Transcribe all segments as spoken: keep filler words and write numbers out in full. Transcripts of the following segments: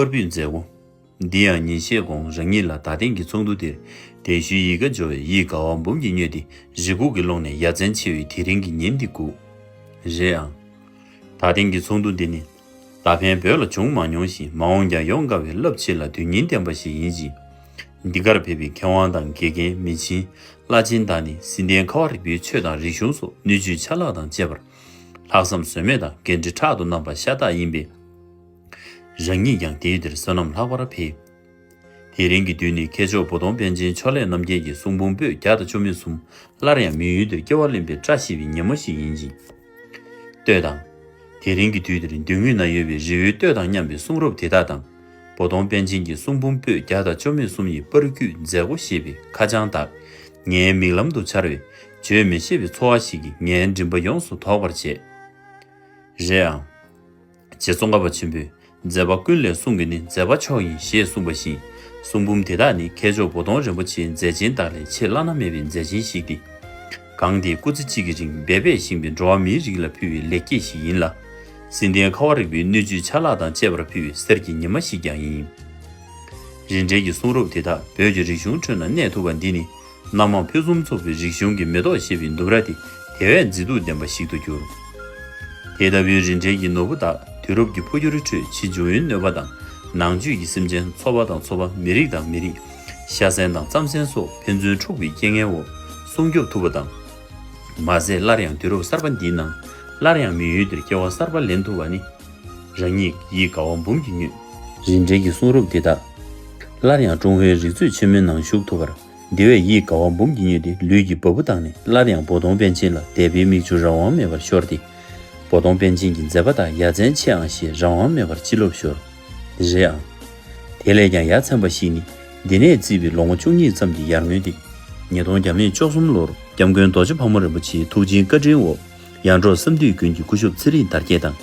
པར་ཕུད་མཛད་སྒོ། འདི་ཡང་ཉིན་ཤས་གོང་རང་ཉིད་ལ་ད་ཐེངས་ཀྱི་ཚོགས་འདུ་འདིར་གདན་ཞུའི་ཡི་གེ་འབྱོར་བའི་ཡིད་དགའ་བ་འབུམ་གྱིས་མྱོས་ཏེ་རེ་སྒུག་གི་ཀློང་ནས་ཡ་མཚན་ཆེ་བའི་དེ་རིང་གི་ཉིན་འདི་སྒུག་རེད་ཨང་། ད་ཐེངས་ཀྱི་ཚོགས་འདུ་འདི་ནི་ད་ཕན་བོད་ལ་བྱུང་མ་མྱོང་ཞིང་མ་འོངས་ཀྱང་ཡོང་དཀའ་བའི་རླབས་ཆེ་ལ་དོན་སྙིང་ལྡན་པ་ཞིག་ཡིན་ཅིང་། འདི་གར་ཕེབས་པའི་མཁས་དབང་དང་དགེ་རྒན་མི་ཆེན་བླ་ཆེན་དག་ནི་སྲིད་ལྡན་ཁ་བ་རིག་པའི་ཆོས་དང་རིག་གཞུང་སོགས་སྣོད་བཅུད་ཆ་ལག་དང་བཅས་པར་ལྷག་བསམ་ཟོལ་མེད་དང་འགན་འཁྲི་ཕྲག་ཏུ་བསྣམས་པ་ཤ་སྟག་ཡིན་པས། རང་ཉིད་ཀྱང་དེའི་འདིར་བསོད་ནམས་ལྷག་པར་འཕེལ། དེ་རིང་གི་དུས་ནི་མཁས་མཆོག་བུ་སྟོན་པཎ་ཆེན་ཕྱོགས་ལས་རྣམ་རྒྱལ་གྱི་གསུང་འབུམ་པོད་བརྒྱ་དང་བཅུ་མེད་གསུམ་སླར་ཡང་མི་ཡུལ་འདིར་སྐྱེ་བ་ལེན་པའི་བཀྲ་ཤིས་པའི་ཉིན་མོ་ཞིག་ཡིན་ཅིང་། ལྟོས་དང་། དེ་རིང་གི་དུས་འདིར་མདུན་ངོས་ན་ཡོད་པའི་རི་བོའི་གཏོས་དང་མཉམ་པའི་གསུང་རབ་དེ་དག་དང་། བུ་སྟོན་པཎ་ཆེན་གྱི་གསུང་འབུམ་པོད་བརྒྱ་དང་བཅུ་མེད་གསུམ་ཡི་པར་བརྒྱུད་མཛད་སྒོ་ཞེས་པའི་ཁ་བྱང་དག་ངའི་མིག་ལམ་དུ་འཆར་བས་བརྗོད་མི་ཤེས་པའི་ཚོར་བ་ཞིག་གིས་ངའི་མགྲིན་པ་ཡོངས་སུ་དོག་པར་བྱས། རེད་ཨང་། རྗེ་ཙོང་ཁ་པ་ཆེན་པོས་མཛད་པ་ཀུན་ལས་གསུང་གི་ནི་མཛད་པ་མཆོག་ཡིན་ཞེས་གསུངས་པ་བཞིན། གསུང་འབུམ་དེ་དག་ནི་མཁས་མཆོག་བུ་སྟོན་རིན་པོ་ཆེའི་མཛད་ཆེན་དག་ལས་ཆེས་བླ་ན་མེད་པའི་མཛད་ཆེན་ཞིག་སྟེ། གང་དེའི་སྐུ་ཚེ་གཅིག་གི་རིང་འབད་པས་བཞེངས་པའི་འགྲོ་བ་མིའི་རིགས་ལ་ཕུལ་བའི་ལེགས་སྐྱེས་ཤིག་ཡིན་ལ། སྲིད་ལྡན་ཁ་བ་རིག་པའི་སྣོད་བཅུད་ཆ་ལག་དང་བཅས་པར་ཕུལ་བའི་གསེར་གྱི་ཉི་མ་ཞིག་ཀྱང་ཡིན། རིན་བྲལ་གྱི་གསུང་རབ་དེ་དག་བོད་ཀྱི་རིག་གཞུང་ཁྲོད་ན་གནས་ཐུབ་པ་འདི་ནི། སྣ་མང་ཕུན་སུམ་ཚོགས་པའི་རིག་གཞུང་གི་མེ་ཏོག་ཞེས་པའི་ལྡུམ་ར་དེ་དེ་བས་མཛེས་སྡུག་ལྡན་པ་ཞིག་ཏུ་གྱུར། དེ་ལྟ་བུའི་རིན་བྲལ་གྱི་ནོར་བུ་དག་དུས་རབས་ཀྱི་འཕོ་འགྱུར་ཁྲོད་ཕྱིས་འབྱུང་བའི་གནོད་པ་དང་། ནང་ཆོས་ཀྱི་སེམས་ཅན་ཚོ་པ་དང་ཚོ་པ་མི་རིགས་དང་མི་རིགས། ཤ་གསེང་དང་རྩམ་གསེང་སོགས་ཕན་ཚུན་འཁྲུག་པའི་རྐྱེན་ངན་འོག་སྲུང་སྐྱོབ་ཐུབ་པ་དང་། མ་ཟད་སླར་ཡང་དུས་རབས་གསར་པ་འདིའི་ནང་སླར་ཡང་མི་ཡུལ་འདིར་སྐྱེ་བ་གསར་པ་ལེན་ཐུབ་པ་ནི། རང་ཉིད་ཡིད་དགའ་བ་འབུམ་གྱིས་མྱོས། རིན་བྲལ་གྱི་གསུང་རབ་འདི་དག་སླར་ཡང་ཀྲུང་ཧྭའི་རིག་མཛོད་ཆེན་མོའི་ནང་ཞུགས་ཐུབ་པར་འདི་བས་ཡིད་དགའ་བ་འབུམ་གྱིས་མྱོས་ཏེ་ལུས་ཀྱི་བ་སྤུ་བཏང་ནས་སླར་ཡང་བུ་སྟོན་པཎ་ཆེན་ལ་དད་པའི་མིག་ཆུ་རང་དབང་མེད་པར་ཤོར་ཏེ། བུ་སྟོན་པཎ་ཆེན་གྱི་མཛད་པ་དག་ཡ་མཚན་ཆེ་ཨང་ཞེས་རང་དབང་མེད་པར་ཕྱི་ལོགས་ཤོར། རེད་ཨང་། དེ་ལས་ཀྱང་ཡ་མཚན་པ་ཞིག་ནི། འདི་ནས་བརྩིས་པའི་ལོ་ངོ་བཅུ་གཉིས་ཙམ་གྱི་ཡར་སྔོན་ཏེ། ཉིས་སྟོང་བརྒྱ་མེད་བཅུ་གསུམ་ལོར་སྐྱབས་མགོན་རྡོ་རྗེ་ཕག་མོ་རིན་པོ་ཆེའི་ཐུགས་རྗེའི་བཀའ་དྲིན་འོག་ཡར་འབྲོག་བསམ་འདུས་དགོན་གྱི་སྐུ་ཞབས་ཚེ་རིང་དར་རྒྱས་དང་།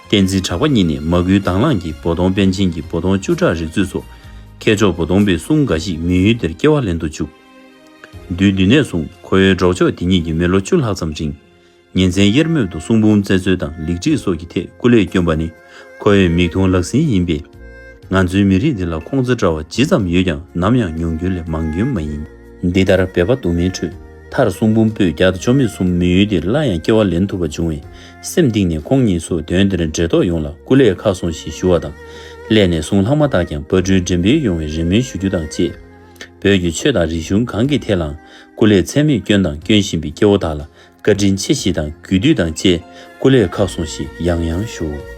བསྟན་འཛིན་གྲགས་པ་གཉིས་ནས་མ་བསྐུལ་དང་བླངས་ཀྱིས་བུ་སྟོན་པཎ་ཆེན་གྱི་བུ་སྟོན་བཅུ་ཕྲག་རིག་མཛོད་སོགས་མཁས་མཆོག་བུ་སྟོན་པའི་གསུང་འགའ་ཞིག་མི་ཡུལ་འདིར་སྐྱེ་བ་ལེན་དུ་བཅུག་དུས་འདི་ནས་བཟུང་ཁོ་བོའི་གྲོགས་མཆོག་དེ་ཉིད་ཀྱིས་མི་ལོ་བཅུ་ལྷག་ཙམ་རིང་། ཉིན་མཚན་དབྱེར་མེད་དུ་གསུང་འབུམ་བཙལ་འཚོལ་དང་ལེགས་སྒྲིག་སོགས་ཀྱི་ཐད་སྐུ་ལས་བསྐྱོན་པ་ནི་ཁོ་བོའི་མིག་མཐོང་ལག་ཟིན་ཡིན་པས། ང་ཚོའི་མི་རིགས་འདི་ལ་ཁོང་ཚོ་འདྲ་བ་ཇི་ཙམ་ཡོད་ཀྱང་ནམ་ཡང་ཉུང་རྒྱུན་ལས་མང་རྒྱུན་མ་ཡིན། འདི་ལྟར་འབད་པ་དུ་མའི་ཁྲོད་མཐར་གསུང་འབུམ་པོད་བརྒྱ་དང་བཅུ་མེད་གསུམ་མི་ཡུལ་འདིར་སླར་ཡང་སྐྱེ་བ་ལེན་ཐུབ་པ་བྱུང་བས་སེམས་གཏིང་ནས་ཁོང་ཉིད་སོགས་དོན་འདིར་འབྲེལ་གཏོགས་ཡོངས་ལ་སྐུ་ལས་ཁག་སོང་ཞེས་ཞུ་བ་དང་། སླད་ནས་གསུང་ལྷག་མ་དག་ཀྱང་བ་སྤྲུལ་འགྲེམས་སྤེལ་ཡོང་བའི་རེ་སྨོན་ཞུ་རྒྱུ་དང་བཅས། བོད་ཀྱི་ཆོས་དང་རིག་གཞུང་གང་གི་ཐད་ལའང་སྐུ་ལས་ཚད་མེད་བསྐྱོན་དང་སྐྱོན་བཞིན་པའི་སྐྱེ་བོ་དག་ལ་བཀའ་དྲིན་ཆེ་ཞེས་དང་གུས་འདུད་དང་བཅས་སྐུ་ལས་ཁག་སོང་ཞེས་ཡང་ཡང་ཞུ།